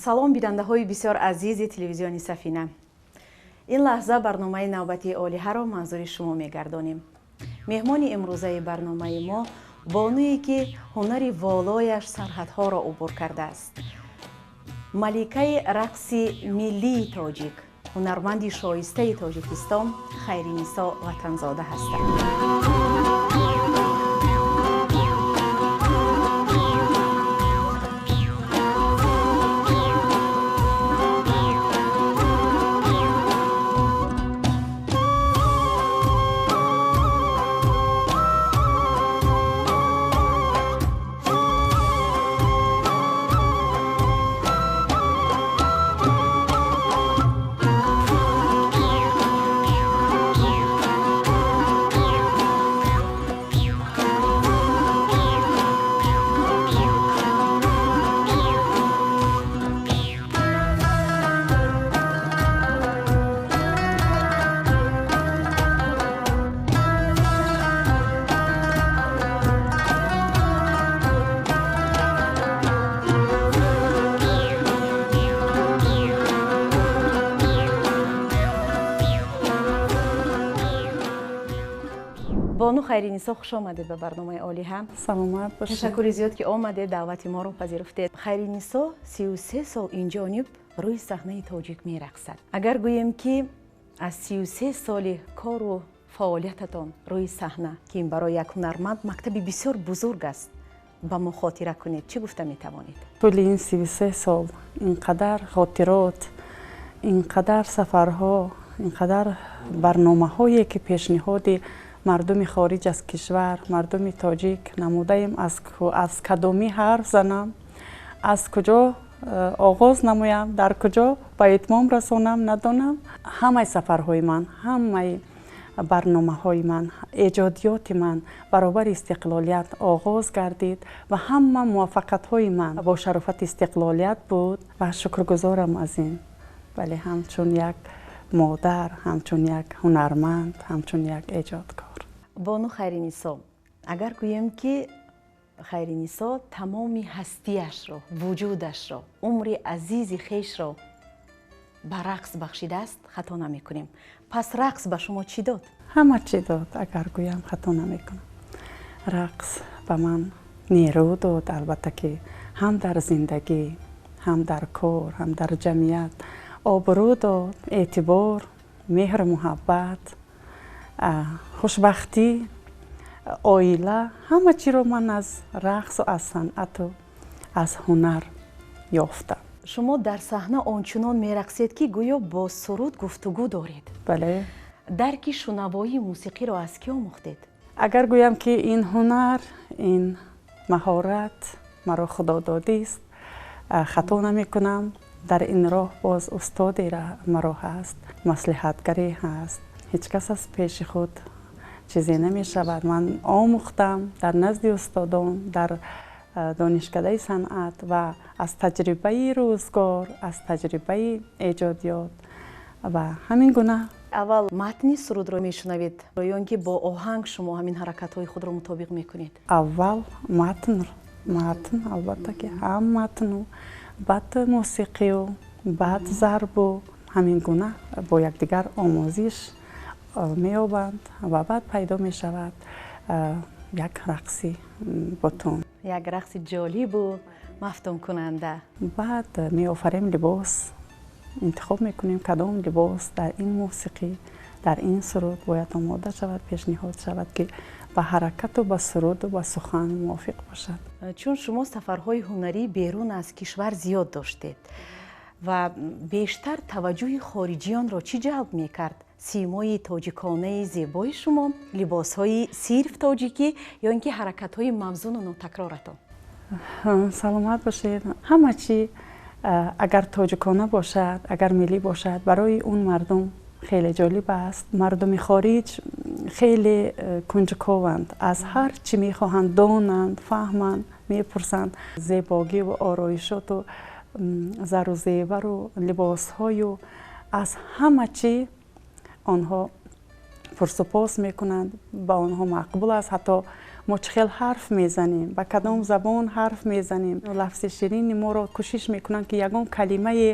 Салом, бинандаҳои бисёр азизи телевизиони Сафина. Ин лаҳза барномаи навбатии Олиҳаро манзури шумо мегардонем. Меҳмони имрӯзаи барномаи мо бонуе ки ҳунари волояш сарҳадҳоро убур кардааст, маликаи рақси миллии тоҷик, ҳунарманди шоистаи Тоҷикистон Хайринисо Ватанзода ҳастанд. Бону Хайринисо, хуш омадед ба барномаи Олиҳа. Саломат бошед. Ташаккури зиёд, ки омадед, даъвати моро пазируфтед. Хайринисо 33 сол инҷониб рӯи саҳнаи тоҷик мерақсад. Агар гӯем, ки аз 33 соли кору фаъолиятатон рӯи саҳна, ки ин барои як ҳунарманд мактаби бисёр бузург аст, ба мо хотира кунед, чӣ гуфта метавонед? Тӯли ин 33 сол ин қадар хотирот, ин қадар сафарҳо, ин қадар барномаҳое, ки пешниҳоди мардуми хориҷ аз кишвар, мардуми тоҷик намудаем, аз кадомӣ ҳарф занам, аз куҷо оғоз намоям, дар куҷо ба итмом расонам, надонам. Ҳамаи сафарҳои ман, ҳамаи барномаҳои ман, эҷодиёти ман баробари истиқлолият оғоз гардид ва ҳама муваффақиятҳои ман бо шарофати истиқлолият буд ва шукргузорам аз ин. Вале ҳамчун як модар, ҳамчун як ҳунарманд, ҳамчун як эҷодкор. Бону Хайринисо, агар гӯем, ки Хайринисо тамоми ҳастиашро, вуҷудашро, умри азизи хешро ба рақс бахшидааст, хато намекунем. Пас рақс ба шумо чӣ дод? Ҳама чӣ дод, агар гӯям, хато намекунам. Рақс ба ман нерӯ дод, албатта, ки ҳам дар зиндагӣ, ҳам дар кор, ҳам дар ҷамъият обрӯ дод, эътибор, меҳру муҳаббат, хушбахтӣ, оила, ҳама чиро ман аз рақсу аз санъату аз ҳунар ёфтам. Шумо дар саҳна ончунон мерақсед, ки гӯё бо суруд гуфтугӯ доред. Бале. Дарки шунавоии мусиқиро аз кӣ омӯхтед? Агар гӯям, ки ин ҳунар, ин маҳорат маро худододист, хато намекунам. Дар ин роҳ боз устоде маро ҳаст, маслиҳатгаре ҳаст. Ҳеҷ кас аз пеши худ чизе намешавад. Ман омӯхтам дар назди устодон, дар донишкадаи санъат ва аз таҷрибаи рӯзгор, аз таҷрибаи эҷодиёт ва ҳамин гуна. Аввал матни сурудро мешунавед ё ин ки бо оҳанг шумо ҳамин ҳаракатҳои худро мутобиқ мекунед? Аввал матн, албатта, ки ҳам матну, баъд мусиқию, баъд зарбу, ҳамин гуна бо якдигар омӯзиш меёбанд ва баъд пайдо мешавад як рақси бутун. Як рақси ҷолибу мафтункунанда. Баъд меофарем, либос интихоб мекунем, кадом либос дар ин мусиқӣ, дар ин суруд бояд омода шавад, пешниҳод шавад, ки ба ҳаракату ба суруду ба сухан мувофиқ бошад. Чун шумо сафарҳои ҳунарӣ берун аз кишвар зиёд доштед, ва бештар таваҷҷӯҳи хориҷиёнро чӣ ҷалб мекард? Симои тоҷиконаи зебои шумо, либосҳои сирф тоҷикӣ ё ин ки ҳаракатҳои мавзуну нотакроратон? Саломат бошед. Ҳама чӣ агар тоҷикона бошад, агар миллӣ бошад, барои он мардум хеле ҷолиб аст. Мардуми хориҷ хеле кунҷкованд, аз ҳар чӣ мехоҳанд донанд, фаҳманд, мепурсанд. Зебогиву ороишоту зару зевару либосҳою аз ҳама чӣ онҳо пурсупос мекунанд, ба онҳо мақбул аст. Ҳатто Мо чӣ хел ҳарф мезанем, ба кадом забон ҳарф мезанем. Лафзи ширини моро кӯшиш мекунанд, ки ягон калимае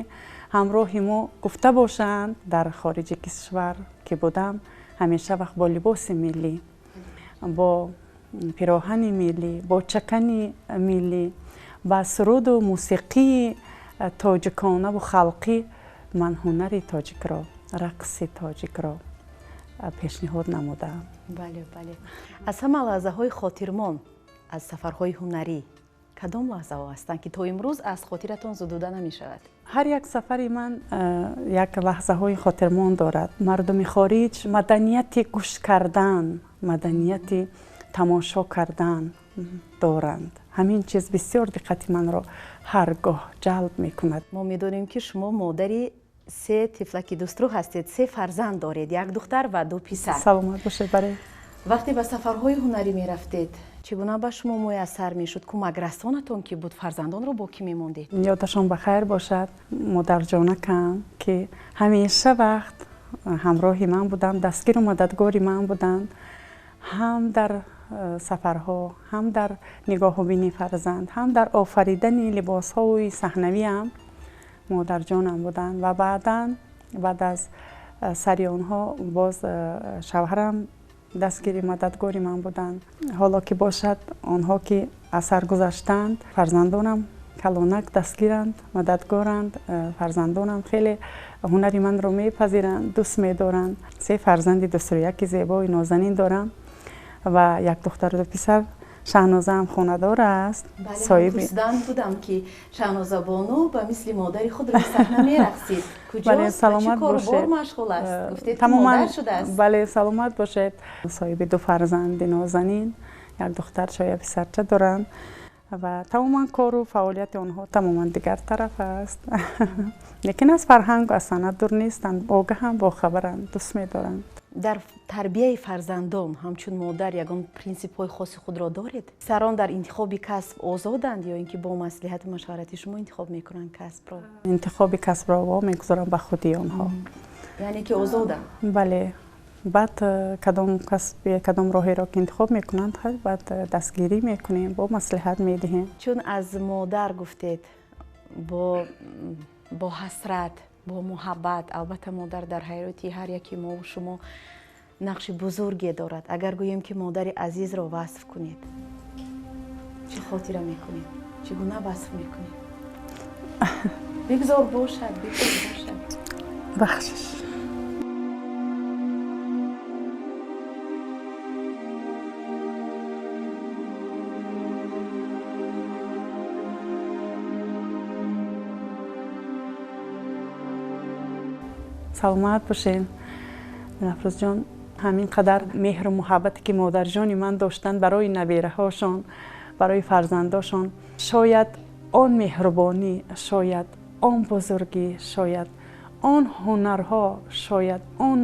ҳамроҳи мо гуфта бошанд. Дар хориҷи кишвар ки будам, ҳамеша вақт бо либоси миллӣ, бо пироҳани миллӣ, бо чакани миллӣ, ба суруду мусиқии тоҷиконаву халқӣ ман ҳунари тоҷикро, рақси тоҷикро пешниҳод намудаам. Бале, бале. Аз ҳама лаҳзаҳои хотирмон аз сафарҳои ҳунарӣ кадом лаҳзаҳо ҳастанд, ки то имрӯз аз хотиратон зудуда намешавад? Ҳар як сафари ман як лаҳзаҳои хотирмон дорад. Мардуми хориҷ маданияти гӯш кардан, маданияти тамошо кардан доранд. Ҳамин чиз бисёр диққати манро ҳар гоҳ ҷалб мекунад. Мо медонем, ки шумо модари се тифлаки дӯстрӯ ҳастед, се фарзанд доред, як духтар ва ду писар. Саломат бошед. Бале. Вақте ба сафарҳои ҳунарӣ мерафтед, чӣ гуна ба шумо муяссар мешуд? Кӯмакрасонатон ки буд? Фарзандонро бо кӣ мемондед? Ёдашон ба хайр бошад, модарҷонакам, ки ҳамеша вақт ҳамроҳи ман буданд, дастгиру мададгори ман буданд, ҳам дар сафарҳо, ҳам дар нигоҳубини фарзанд, ҳам дар офаридани либосҳои саҳнавиам модарҷонам буданд. Ва баъдан баъд аз сари онҳо боз шавҳарам дастгири мададгори ман буданд. Ҳоло ки бошад, онҳо ки аз сар гузаштанд, фарзандонам калонак дастгиранд, мададгоранд. Фарзандонам хеле ҳунари манро мепазиранд, дӯст медоранд. Се фарзанди дӯстрӯяки зебои нозанин дорам ва як духтару ду писар. Шаҳнозаам хонадор аст. Пурсидан будам, ки Шаҳноза бону ба мисли модари худ рӯи саҳна мерақсид. Куҷост, ба чӣ корубор машғул аст? Гуфтед, ки модар шудааст. Бале, саломат бошед. Соҳиби ду фарзанди нозанин, як духтарча, як писарча доранд ва тамоман кору фаъолияти онҳо тамоман дигар тараф аст. Лекин аз фарҳангу аз санъат дур нестанд, огаҳам, бохабаранд, дӯст медоранд. Дар тарбияи фарзандон ҳамчун модар ягон принсипҳои хоси худро доред? Писарон дар интихоби касб озоданд ё ин ки бо маслиҳату машварати шумо интихоб мекунанд касбро? Интихоби касбро во мегузорам ба худи онҳо. Яъне ки озоданд? Бале. Баъд кадом касб, кадом роҳеро ки интихоб мекунанд, баъд дастгирӣ мекунем, бо маслиҳат медиҳем. Чун аз модар гуфтед, бо ҳасрат, бо муҳаббат, албатта модар дар ҳаёти ҳар яки мову шумо нақши бузурге дорад. Агар гӯем, ки модари азизро васф кунед, чӣ хотира мекунед? Чӣ гуна васф мекунед? Бигзор бошад, бигзор бошад. Бахшиш. Саломат бошед, Афрӯзҷон. Ҳамин қадар меҳру муҳаббате ки модарҷони ман доштанд барои набераҳошон, барои фарзандошон, шояд он меҳрубонӣ, шояд он бузургӣ, шояд он ҳунарҳо, шояд он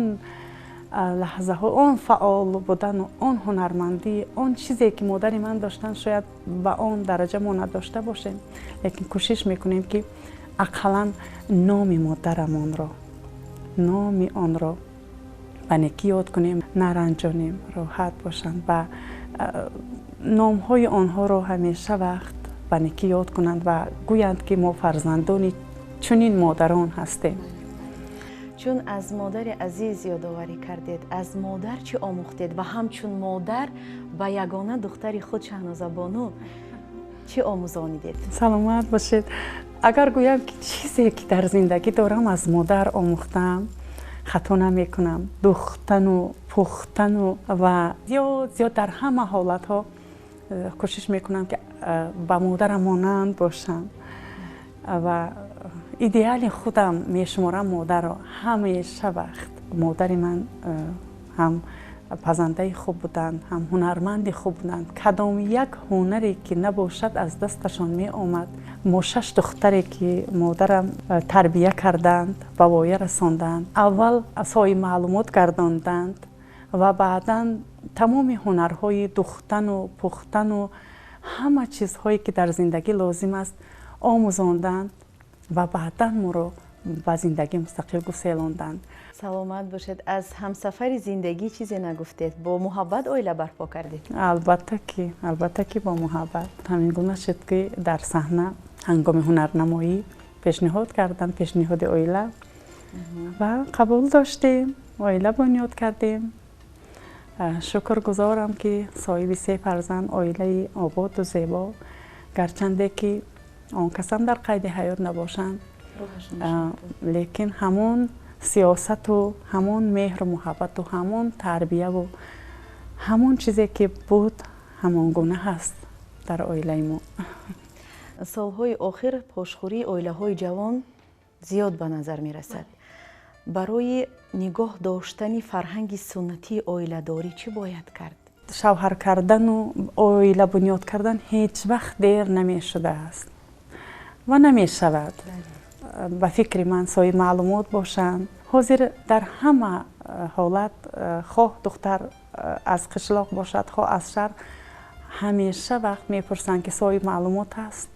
лаҳзаҳо, он фаъол будану он ҳунармандӣ, он чизе ки модари ман доштанд, шояд ба он дараҷа мо надошта бошем, лекин кӯшиш мекунем, ки ақаллан номи модарамонро, номи онро ба некӣ ёд кунем, наранҷонем, роҳат бошанд ва номҳои онҳоро ҳамеша вақт ба некӣ ёд кунанд ва гӯянд, ки мо фарзандони чунин модарон ҳастем. Чун аз модари азиз ёдоварӣ кардед, аз модар чӣ омӯхтед ва ҳамчун модар ба ягона духтари худ Шаҳноза бону чӣ омӯзонидед? Саломат бошед. Агар гӯям, ки чизе ки дар зиндагӣ дорам аз модар омӯхтаам, хато намекунам. Духтану пухтану ва зиёд зиёд дар ҳама ҳолатҳо кӯшиш мекунам, ки ба модарам монанд бошам ва идеали худам мешуморам модарро. Ҳамеша вақт модари ман ҳам пазандаи хуб буданд, ҳам ҳунарманди хуб буданд. Кадом як ҳунаре ки набошад, аз дасташон меомад. Мо шаш духтаре ки модарам тарбия карданд, ба воя расонданд, аввал соҳиби маълумот гардонданд ва баъдан тамоми ҳунарҳои духтану пухтану ҳама чизҳое ки дар зиндагӣ лозим аст омӯзонданд ва баъдан моро ба зиндагӣ мустақил гуселонданд. Саломат бошед. Аз ҳамсафари зиндагӣ чизе нагуфтед. Бо муҳаббат оила барпо кардед? Албатта ки бо муҳаббат. Ҳамин гуна шуд, ки дар саҳна ҳангоми ҳунарнамоӣ пешниҳод кардам, пешниҳоди оила, ва қабул доштем, оила бунёд кардем. Шукргузорам, ки соҳиби се фарзанд, оилаи ободу зебо, гарчанде ки он касам дар қайди ҳаёт набошанд, лекин ҳамон сиёсату ҳамон меҳру муҳаббату ҳамон тарбияву ҳамон чизе ки буд, ҳамон гуна ҳаст дар оилаи мо. Солҳои охир пошхӯрии оилаҳои ҷавон зиёд ба назар мерасад. Барои нигоҳ доштани фарҳанги суннатии оиладорӣ чӣ бояд кард? Шавҳар кардану оила бунёд кардан ҳеҷ вақт дер намешудааст ва намешавад. Ба фикри ман, соҳиби маълумот бошанд. Ҳозир дар ҳама ҳолат, хоҳ духтар аз қишлоқ бошад, хоҳ аз шаҳр, ҳамеша вақт мепурсанд, ки соҳиби маълумот аст.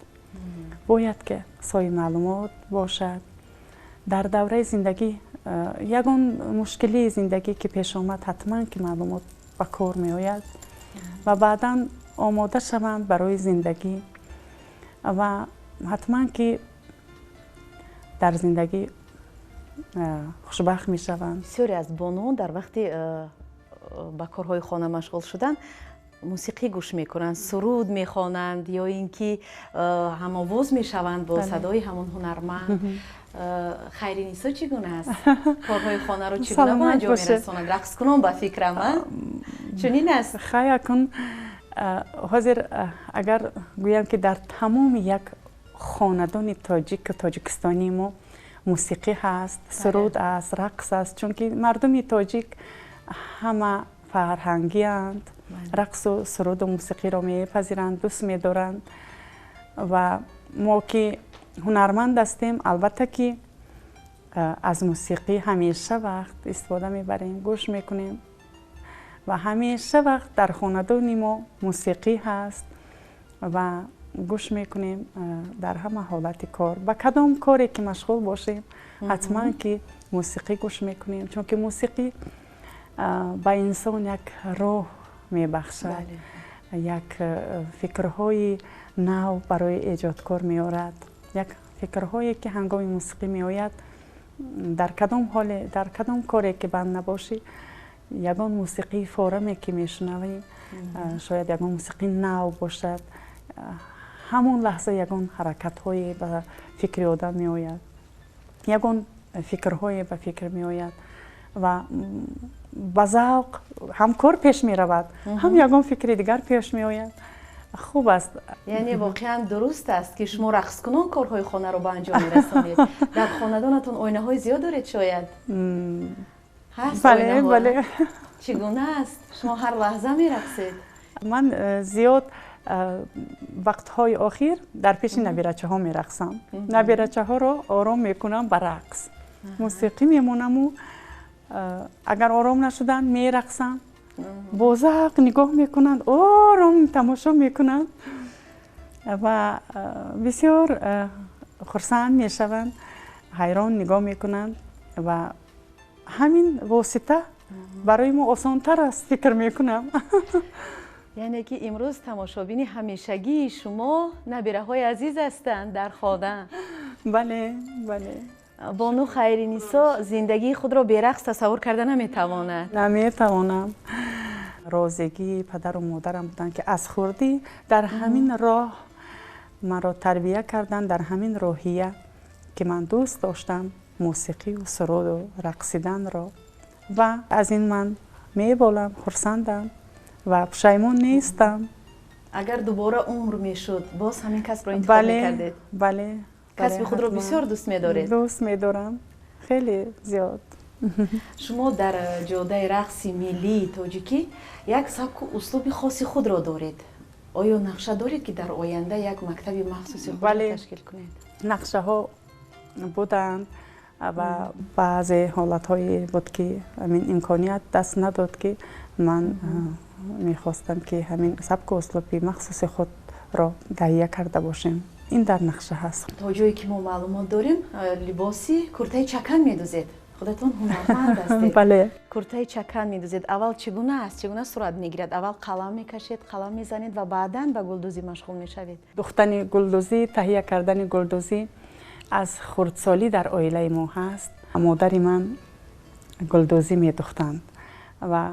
Бояд ки соҳиби маълумот бошад. Дар давраи зиндагӣ ягон мушкилии зиндагӣ ки пеш омад, ҳатман ки маълумот ба кор меояд ва баъдан омода шаванд барои зиндагӣ ва ҳатман ки дар зиндагӣ хушбахт мешаванд. Бисёре аз бонуон дар вақти ба корҳои хона машғул шудан мусиқӣ гӯш мекунанд, суруд мехонанд ё ин ки ҳамовоз мешаванд бо садои ҳамон ҳунарманд. Хайринисо чӣ гуна аст? Корҳои хонаро чӣ гуна ба анҷом мерасонад? Рақскунон, ба фикрам, чунин аст? Хай, акун ҳозир агар гӯям, ки дар тамоми як хонадони тоҷику тоҷикистонии мо мусиқӣ ҳаст, суруд аст, рақс аст, чунки мардуми тоҷик ҳама фарҳангианд, рақсу суруду мусиқиро мепазиранд, дӯст медоранд. Ва мо ки ҳунарманд ҳастем, албатта ки аз мусиқӣ ҳамеша вақт истифода мебарем, гӯш мекунем ва ҳамеша вақт дар хонадони мо мусиқӣ ҳаст ва гӯш мекунем. Дар ҳама ҳолати кор, ба кадом коре ки машғул бошем, ҳатман ки мусиқӣ гӯш мекунем, чунки мусиқӣ ба инсон як роҳ мебахшад, як фикрҳои нав барои эҷодкор меорад, як фикрҳое ки ҳангоми мусиқӣ меояд. Дар кадом ҳоле, дар кадом коре ки банд набошӣ, ягон мусиқии фораме ки мешунавӣ, шояд ягон мусиқии нав бошад, ҳамон лаҳза ягон ҳаракатҳое ба фикри одам меояд, ягон фикрҳое ба фикр меояд ва ба завқ ҳам кор пеш меравад, ҳам ягон фикри дигар пеш меояд. Хуб аст. Яъне воқеан дуруст аст, ки шумо рақскунон корҳои хонаро ба анҷом мерасонед. Дар хонадонатон оинаҳои зиёд доред, шояд? Ҳаст? Бале. Чӣ гуна аст? Шумо ҳар лаҳза мерақсед? Ман зиёд вақтҳои охир дар пеши набирачаҳо мерақсам. Набирачаҳоро ором мекунам ба рақс, мусиқӣ мемонаму агар ором нашуданд, мерақсам. Бо завқ нигоҳ мекунанд, ором тамошо мекунанд ва бисёр хурсанд мешаванд, ҳайрон нигоҳ мекунанд ва ҳамин восита барои мо осонтар аст, фикр мекунам. Яъне ки имрӯз тамошобини ҳамешагии шумо набираҳои азиз ҳастанд дар хона. Бале. Бону Хайринисо зиндагии худро берақс тасаввур карда наметавонад. Наметавонам. Розигии падару модарам буданд, ки аз хурдӣ дар ҳамин роҳ маро тарбия карданд, дар ҳамин роҳия, ки ман дӯст доштам мусиқию суруду рақсиданро, ва аз ин ман меболам, хурсандам ва пушаймон нестам. Агар дубора умр мешуд, боз ҳамин касбро интихоб мекардед? Бале. Касби худро бисёр дӯст медоред. Дӯст медорам, хеле зиёд. Шумо дар ҷодаи рақси миллии тоҷикӣ як сабку услуби хоси худро доред. Оё нақша доред, ки дар оянда як мактаби махсуси худро ташкил кунед? Нақшаҳо буданд ва баъзе ҳолатҳое буд, ки ҳамин имконият даст надод, ки ман мехостам, ки ҳамин сабку услуби махсуси худро таҳия карда бошем. Ин дар нақша ҳаст. То ҷое ки мо маълумот дорем, либоси куртаи чакан медӯзед. Худатон ҳунарманд ҳастед. Бале. Куртаи чакан медӯзед. Аввал чӣ гуна аст, чӣ гуна сурат мегирад? Аввал қалам мекашед, қалам мезанед ва баъдан ба гулдӯзӣ машғул мешавед. Духтани гулдӯзӣ, таҳия кардани гулдӯзӣ аз хурдсолӣ дар оилаи мо ҳаст. Модари ман гулдӯзӣ медухтанд ва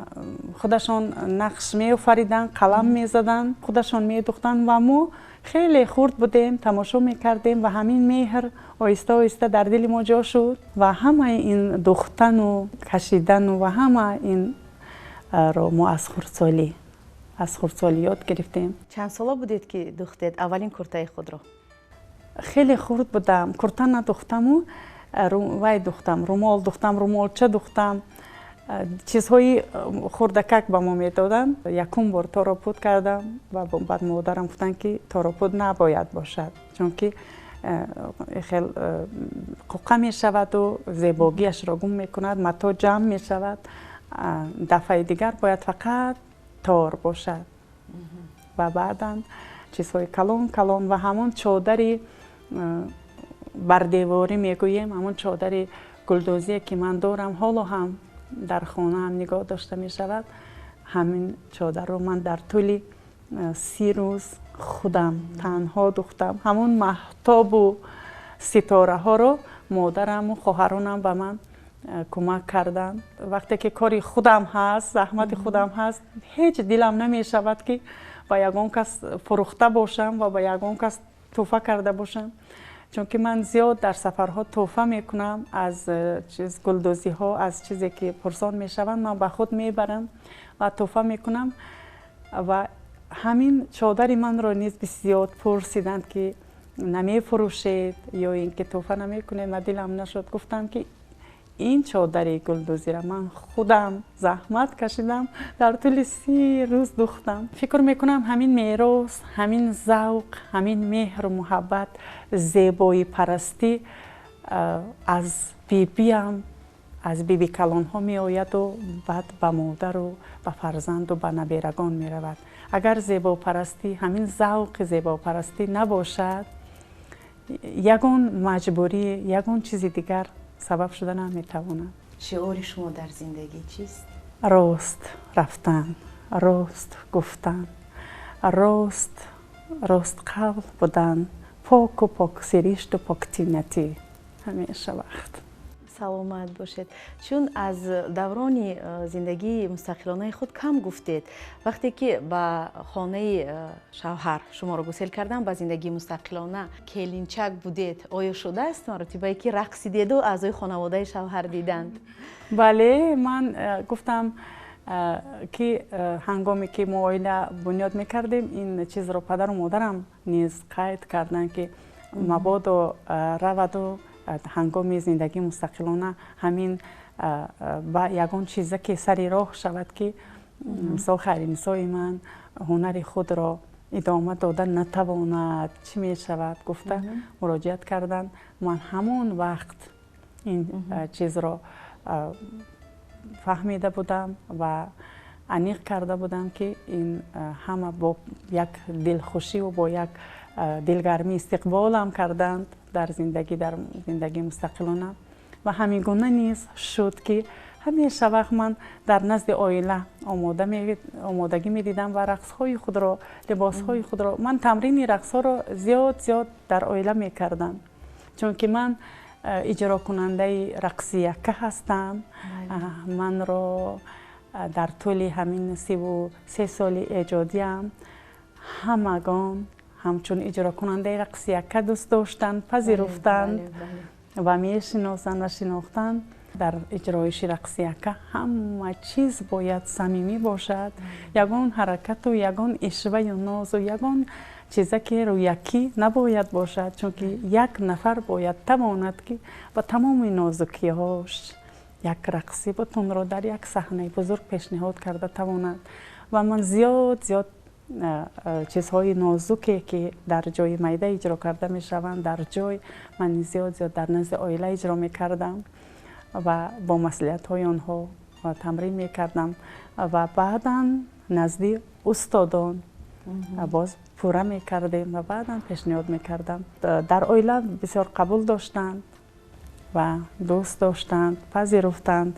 худашон нақш меофариданд, қалам мезаданд, худашон медухтанд ва мо хеле хурд будем, тамошо мекардем ва ҳамин меҳр оҳиста оҳиста дар дили мо ҷо шуд ва ҳамаи ин духтану кашидану ва ҳама инро мо аз хурдсолӣ ёд гирифтем. Чанд сола будед, ки духтед аввалин куртаи худро? Хеле хурд будам. Курта надухтаму вай духтам, румол духтам, румолча духтам, чизҳои хурдакак ба мо медоданд. Якум бор тору пуд кардам ва баъд модарам гуфтанд, ки тору пуд набояд бошад, чунки хел қуққа мешаваду зебогиашро гум мекунад, мато ҷамъ мешавад. Дафъаи дигар бояд фақат тор бошад. Ва баъдан чизҳои калон калон ва ҳамон чодари бардеворӣ мегӯем, ҳамон чодари гулдӯзие, ки ман дорам, ҳоло ҳам дар хонаам нигоҳ дошта мешавад. Ҳамин чодарро ман дар тӯли 30 рӯз худам танҳо духтам. Ҳамон маҳтобу ситораҳоро модараму хоҳаронам ба ман кӯмак карданд. Вақте ки кори худам ҳаст, заҳмати худам ҳаст, ҳеҷ дилам намешавад, ки ба ягон кас фурӯхта бошам ва ба ягон кас тӯҳфа карда бошам, чунки ман зиёд дар сафарҳо тӯҳфа мекунам аз чиз гулдӯзиҳо, аз чизе ки пурсон мешаванд, ман ба худ мебарам ва тӯҳфа мекунам. Ва ҳамин чодари манро низ бисёр пурсиданд, ки намефурӯшед ё ин ки тӯҳфа намекунед. Ман дилам нашуд, гуфтам, ки ин чодари гулдӯзиро ман худам заҳмат кашидам, дар тӯли 30 рӯз духтам. Фикр мекунам, ҳамин мерос, ҳамин завқ, ҳамин меҳру муҳаббат, зебоипарастӣ аз бибиам, аз биби калонҳо меояду баъд ба модару ба фарзанду ба наберагон меравад. Агар зебопарастӣ, ҳамин завқи зебопарастӣ набошад, ягон маҷбурӣ, ягон чизи дигар сабаб шуда наметавонад. Шиори шумо дар зиндагӣ чист? Рост рафтан, рост гуфтан, рост, ростқавл будан, поку поксиришту поктинатӣ ҳамеша вақт. Саломат бошед. Чун аз даврони зиндагии мустақилонаи худ кам гуфтед, вақте ки ба хонаи шавҳар шуморо гусел кардам, ба зиндагии мустақилона келинчак будед, оё шудааст маротибае, ки рақсидеду аъзои хонаводаи шавҳар диданд? Бале, ман гуфтам, ки ҳангоме ки мо оила бунёд мекардем, ин чизро падару модарам низ қайд карданд, ки мабодо раваду ҳангоми зиндагии мустақилона ҳамин ба ягон чизе ки сари роҳ шавад, ки мисол Хайринисои ман ҳунари худро идома дода натавонад, чӣ мешавад, гуфта муроҷиат карданд. Ман ҳамон вақт ин чизро фаҳмида будам ва аниқ карда будам, ки ин ҳама бо як дилхушиву бо як дилгармӣ истиқболам карданд дар зиндагии мустақилона. Ва ҳамин гуна низ шуд, ки ҳамеша вақт ман дар назди оила омодагӣ медидам ва рақсҳои худро, либосҳои худро, ман тамрини рақсҳоро зиёд зиёд дар оила мекардам, чунки ман иҷрокунандаи рақси якка ҳастам. Манро дар тӯли ҳамин 33 соли эҷодиам ҳамагон ҳамчун иҷрокунандаи рақси якка дӯст доштанд, пазируфтанд ва мешиносанд ва шинохтанд. Дар иҷроиши рақси якка ҳама чиз бояд самимӣ бошад, ягон ҳаракату ягон ишваю нозу ягон чизе ки рӯякӣ набояд бошад, чунки як нафар бояд тавонад, ки ба тамоми нозукиҳош як рақси бутунро дар як саҳнаи бузург пешниҳод карда тавонад. Ва ман зиёд зиёд чизҳои нозуке, ки дар ҷои майда иҷро карда мешаванд, дар ҷой ман зиёд зиёд дар назди оила иҷро мекардам ва бо маслиҳатҳои онҳо тамрин мекардам ва баъдан назди устодон боз пурра мекардем ва баъдан пешниҳод мекардам. Дар оила бисёр қабул доштанд. Ва дӯст доштанд, пазируфтанд.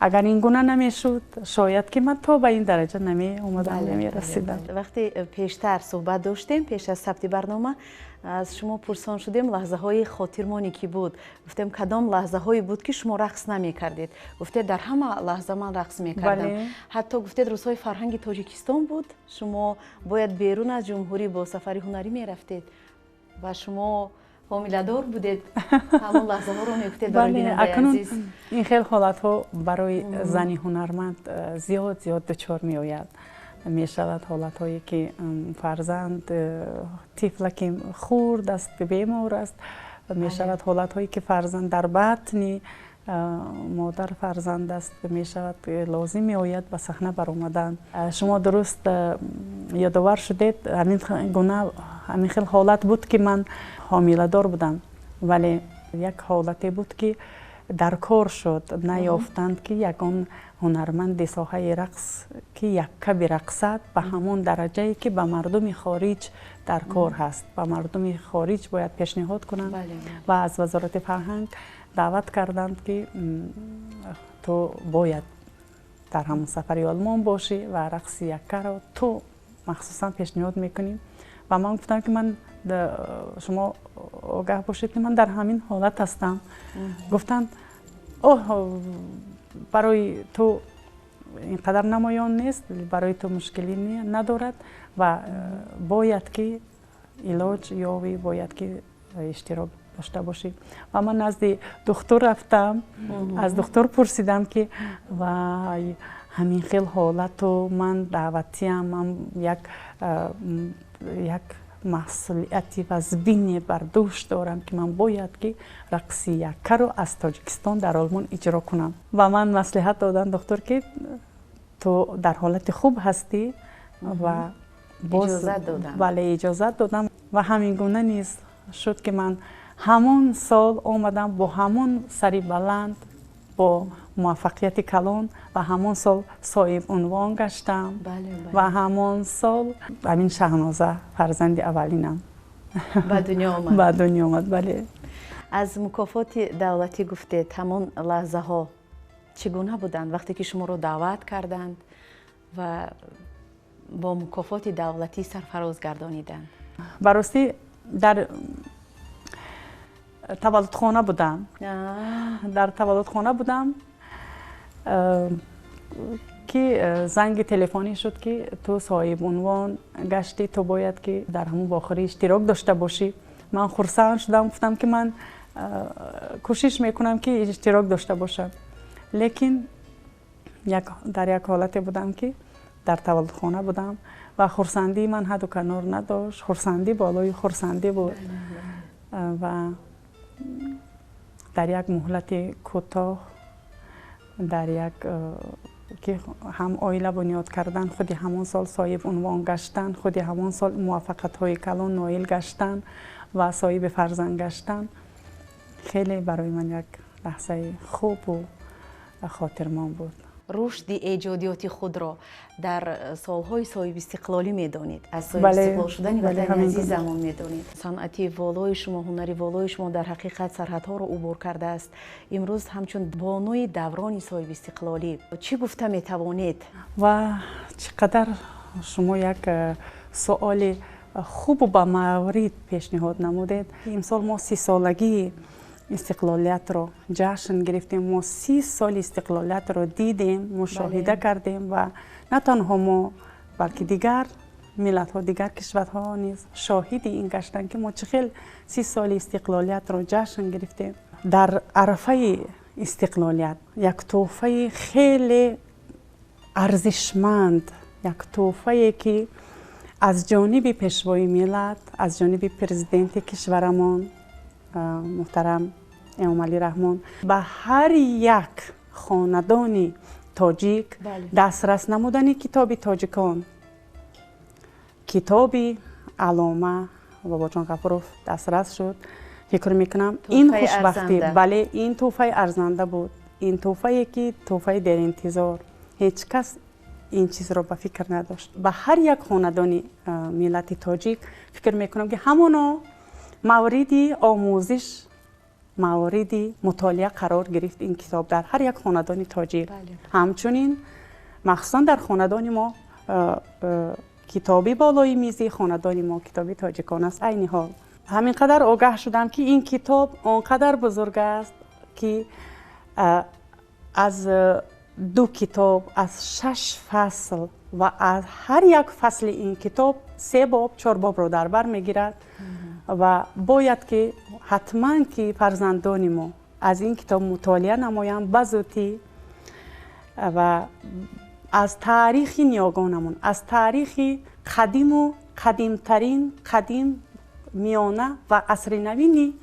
Агар ин гуна намешуд, шояд ки ман то ба ин дараҷа намеомадам, намерасидам. Вақте пештар суҳбат доштем, пеш аз сабти барнома, аз шумо пурсон шудем лаҳзаҳои хотирмоне ки буд. Гуфтем, кадом лаҳзаҳое буд, ки шумо рақс намекардед? Гуфтед, дар ҳама лаҳза ман рақс мекардам. Ҳатто гуфтед, рӯзҳои фарҳанги Тоҷикистон буд, шумо бояд берун аз ҷумҳурӣ бо сафари ҳунарӣ мерафтед ва шумо ҳомиладор будед. Ҳамон лаҳзаҳоро мегуфтед барои бинандаи азиз. Ин хел ҳолатҳо барои зани ҳунарманд зиёд зиёд дучор меояд. Мешавад ҳолатҳое, ки фарзанд, тифла ки хурд аст, бемор аст. Мешавад ҳолатҳое, ки фарзанд дар батни модар фарзанд аст, мешавад, лозим меояд ба саҳна баромадан. Шумо дуруст ёдовар шудед, ҳамин гуна, ҳамин хел ҳолат буд, ки ман ҳомиладор будам, вале як ҳолате буд, ки дар кор шуд, наёфтанд, ки ягон ҳунарманди соҳаи рақс, ки якка бирақсад ба ҳамон дараҷае, ки ба мардуми хориҷ дар кор ҳаст, ба мардуми хориҷ бояд пешниҳод кунанд. Ва аз Вазорати фарҳанг даъват карданд, ки ту бояд дар ҳамон сафари Олмон бошӣ ва рақси яккаро ту махсусан пешниҳод мекунӣ. Ва ман гуфтам, ки ман, шумо огаҳ бошед, ки ман дар ҳамин ҳолат ҳастам. Гуфтанд, оҳ, барои ту ин қадар намоён нест, барои ту мушкилӣ надорад ва бояд ки илоҷ ёвӣ, бояд ки иштирок дошта бошӣ. Ва ман назди духтур рафтам, аз духтур пурсидам, ки вай, ҳамин хел ҳолату ман даъватиам, ман як масъулияти вазбине бар дӯш дорам, ки ман бояд ки рақси яккаро аз Тоҷикистон дар Олмон иҷро кунам. Ва ман маслиҳат доданд духтур, ки ту дар ҳолати хуб ҳастӣ ва боз бале, иҷозат додам. Ва ҳамин гуна низ шуд, ки ман ҳамон сол омадам бо ҳамон сари баланд, бо муваффақияти калон, ва ҳамон сол соҳиб унвон гаштам. Ва ҳамон сол ҳамин Шаҳноза, фарзанди аввалинам, ба дунё омад. Ба дунё омад, бале. Аз мукофоти давлатӣ гуфтед. Ҳамон лаҳзаҳо чӣ гуна буданд, вақте ки шуморо даъват карданд ва бо мукофоти давлатӣ сарфароз гардониданд? Ба ростӣ, дар таваллудхона будам, дар таваллудхона будам, ки занги телефонӣ шуд, ки ту соҳиб унвон гаштӣ, ту бояд ки дар ҳамон вохӯрӣ иштирок дошта бошӣ. Ман хурсанд шудам, гуфтам, ки ман кӯшиш мекунам, ки иштирок дошта бошам, лекин дар як ҳолате будам, ки дар таваллудхона будам ва хурсандии ман ҳадду канор надошт, хурсандӣ болои хурсандӣ буд. Ва дар як муҳлати кӯтоҳ, дар як ки ҳам оила бунёд кардан, худи ҳамон сол соҳиб унвон гаштан, худи ҳамон сол муваффақиятҳои калон ноил гаштан ва соҳиби фарзанд гаштан хеле барои ман як лаҳзаи хубу хотирмон буд. Рушди эҷодиёти худро дар солҳои соҳибистиқлолӣ медонед, аз соҳибистиқлол шудани ватани азизамон медонед. Санъати волои шумо, ҳунари волои шумо дар ҳақиқат сарҳадҳоро убур кардааст. Имрӯз ҳамчун бонуи даврони соҳибистиқлолӣ чӣ гуфта метавонед? Ва чӣ қадар шумо як суоли хубу ба маврид пешниҳод намудед. Имсол мо 30-солагии истиқлолиятро ҷашн гирифтем, мо 30 соли истиқлолиятро дидем, мушоҳида кардем ва на танҳо мо, балки дигар миллатҳо, дигар кишварҳо низ шоҳиди ин гаштанд, ки мо чӣ хел 30 соли истиқлолиятро ҷашн гирифтем. Дар арафаи истиқлолият як тӯҳфаи хеле арзишманд, як тӯҳфае, ки аз ҷониби Пешвои миллат, аз ҷониби Президенти кишварамон муҳтарам Эмомалӣ Раҳмон ба ҳар як хонадони тоҷик дастрас намудани китоби тоҷикон, китоби аллома Бобоҷон Ғафуров дастрас шуд. Фикр мекунам, ин хушбахтӣ, бале, ин тӯҳфаи арзанда буд, ин тӯҳфае, ки тӯҳфаи деринтизор, ҳеҷ кас ин чизро ба фикр надошт. Ба ҳар як хонадони миллати тоҷик, фикр мекунам, ки ҳамоно мавриди омӯзиш. Мавриди мутолиа қарор гирифт ин китоб дар ҳар як хонадони тоҷик. Ҳамчунин махсусан дар хонадони мо китоби болои мизи хонадони мо китоби тоҷикон аст. Айни ҳол ҳамин қадар огаҳ шудам, ки ин китоб он қадар бузург аст, ки аз ду китоб, аз шаш фасл ва аз ҳар як фасли ин китоб се боб, чор бобро дар бар мегирад ва бояд ки ҳатман ки фарзандони мо аз ин китоб мутолиа намоянд ба зудӣ ва аз таърихи ниёгонамон, аз таърихи қадиму қадимтарин, қадим, миёна ва асри навини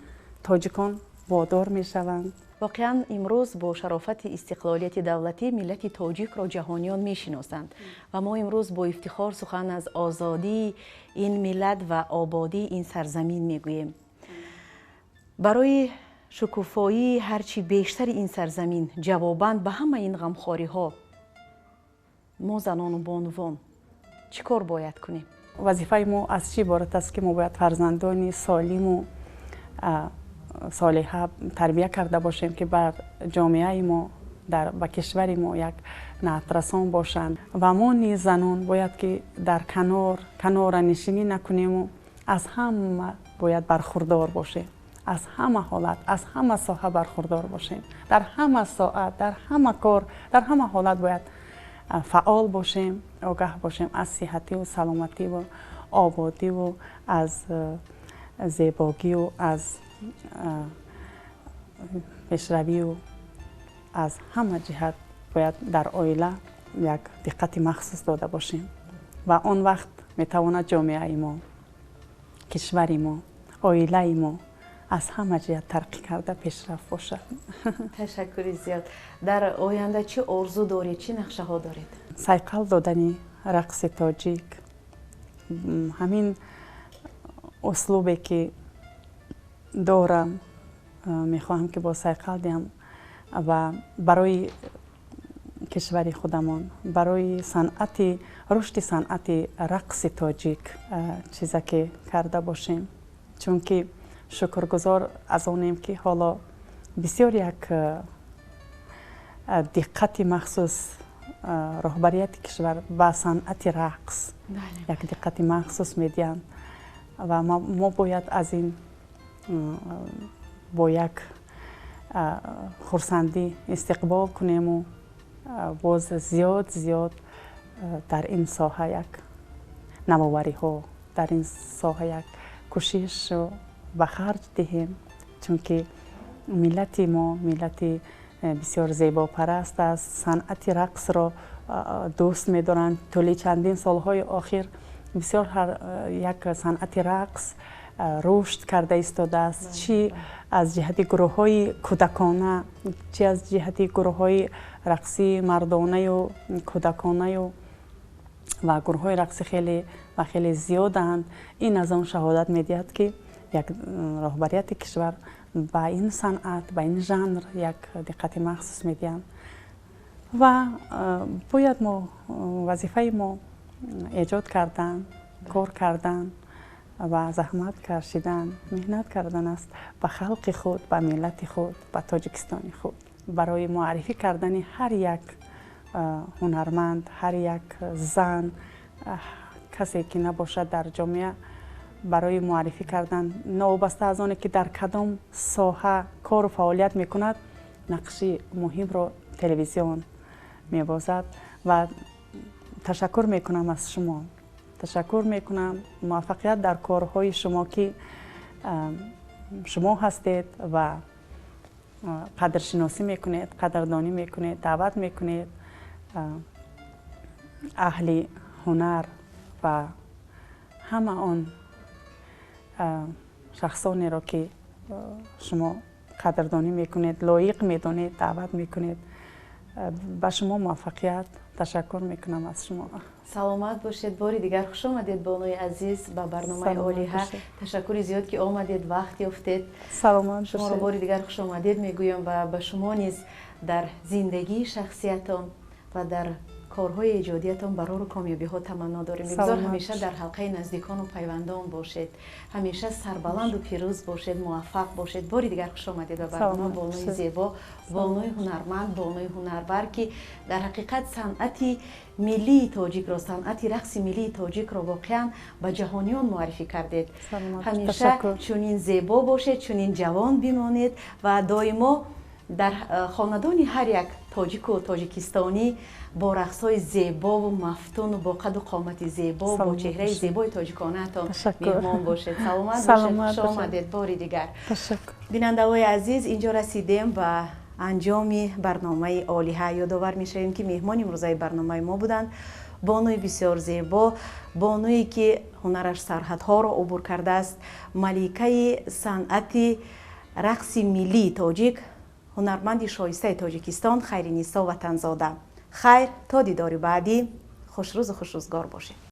тоҷикон водор мешаванд. Воқеан, имрӯз бо шарофати истиқлолияти давлатӣ миллати тоҷикро ҷаҳониён мешиносанд ва мо имрӯз бо ифтихор сухан аз озодии ин миллат ва ободии ин сарзамин мегӯем. Барои шукуфоии ҳарчи бештари ин сарзамин, ҷавобан ба ҳама ин ғамхориҳо, мо, занону бонувон, чӣ кор бояд кунем? Вазифаи мо аз чӣ иборат аст, ки мо бояд фарзандони солиму солиҳа тарбия карда бошем, ки бар ҷомеаи мо, ба кишвари мо як нафърасон бошанд. Ва мо низ, занон, бояд ки дар канор каноранишинӣ накунему аз ҳама бояд бархурдор бошем, аз ҳама ҳолат, аз ҳама соҳа бархурдор бошем. Дар ҳама соат, дар ҳама кор, дар ҳама ҳолат бояд фаъол бошем, огаҳ бошем аз сиҳативу саломативу ободиву аз зебогию аз пешравию аз ҳама ҷиҳат бояд дар оила як диққати махсус дода бошем ва он вақт метавонад ҷомеаи мо, кишвари мо, оилаи мо аз ҳама ҷиҳат тараққӣ карда пешрафт бошад. Ташаккури зиёд. Дар оянда чӣ орзу доред, чӣ нақшаҳо доред? Сайқал додани рақси тоҷик, ҳамин услубе ки дорам, мехоҳам ки бо сайқал диҳам ва барои кишвари худамон, барои санъати, рушди санъати рақси тоҷик чизе ки карда бошем, чунки шукргузор аз онем, ки ҳоло бисёр як диққати махсус роҳбарияти кишвар ба санъати рақс як диққати махсус медиҳанд ва мо бояд аз ин бо як хурсандӣ истиқбол кунему боз зиёд зиёд дар ин соҳа як навовариҳо, дар ин соҳа як кӯшишу ба харҷ диҳем, чунки миллати мо миллати бисёр зебопараст аст, санъати рақсро дӯст медоранд. Тӯли чандин солҳои охир бисёр як санъати рақс рушд карда истодааст, чӣ аз ҷиҳати гурӯҳҳои кӯдакона, чӣ аз ҷиҳати гурӯҳҳои рақсии мардонаю кӯдаконаю ва гурӯҳҳои рақсӣ хеле ва хеле зиёданд. Ин аз он шаҳодат медиҳад, ки як роҳбарияти кишвар ба ин санъат, ба ин жанр як диққати махсус медиҳанд ва бояд мо, вазифаи мо эҷод кардан, кор кардан ва заҳмат кашидан, меҳнат кардан аст ба халқи худ, ба миллати худ, ба Тоҷикистони худ, барои муаррифӣ кардани ҳар як ҳунарманд, ҳар як зан, касе ки набошад дар ҷомеа, барои муаррифӣ кардан, новобаста аз оне ки дар кадом соҳа кору фаъолият мекунад, нақши муҳимро телевизион мебозад. Ва ташаккур мекунам аз шумо, ташаккур мекунам, муваффақият дар корҳои шумо, ки шумо ҳастед ва қадршиносӣ мекунед, қадрдонӣ мекунед, даъват мекунед аҳли ҳунар ва ҳама он шахсонеро, ки шумо қадрдонӣ мекунед, лоиқ медонед, даъват мекунед. Ба шумо муваффақият, ташаккур мекунам аз шумо. Саломат бошед. Бори дигар хуш омадед, бонуи азиз, ба барномаи Олиҳа. Ташаккури зиёд, ки омадед, вақт ёфтед. Саломат. Шуморо бори дигар хуш омадед мегӯям ва ба шумо низ дар зиндагии шахсиятон ва дар Корҳои эҷодиятон барору комёбиҳо таманно дорем. Бигзор ҳамеша дар ҳалқаи наздикону пайвандон бошед, ҳамеша сарбаланду пирӯз бошед, муваффақ бошед. Бори дигар хуш омадед ба барнома, бонуи зебо, бонуи ҳунарманд, бонуи ҳунарвар, ки дар ҳақиқат санъати миллии тоҷикро, санъати рақси миллии тоҷикро воқеан ба ҷаҳониён муаррифӣ кардед. Ҳамеша чунин зебо бошед, чунин ҷавон бимонед ва доимо дар хонадони ҳар як тоҷику тоҷикистонӣ бо рақсҳои зебову мафтуну бо қаду қомати зебо, бо чеҳраи зебои тоҷиконаатон меҳмон бошед. Саломат бошед, хуш омадед бори дигар. Бинандаҳои азиз, инҷо расидем ба анҷоми барномаи «Олиҳа». Ёдовар мешавем, ки меҳмони имрӯзаи барномаи мо буданд бонуи бисёр зебо, бонуе ки ҳунараш сарҳадҳоро убур кардааст, маликаи санъати рақси миллии тоҷик, ҳунарманди шоистаи Тоҷикистон Хайринисо Ватанзода. Хайр, то дидори баъдӣ, хушрӯзу хушрӯзгор бошед.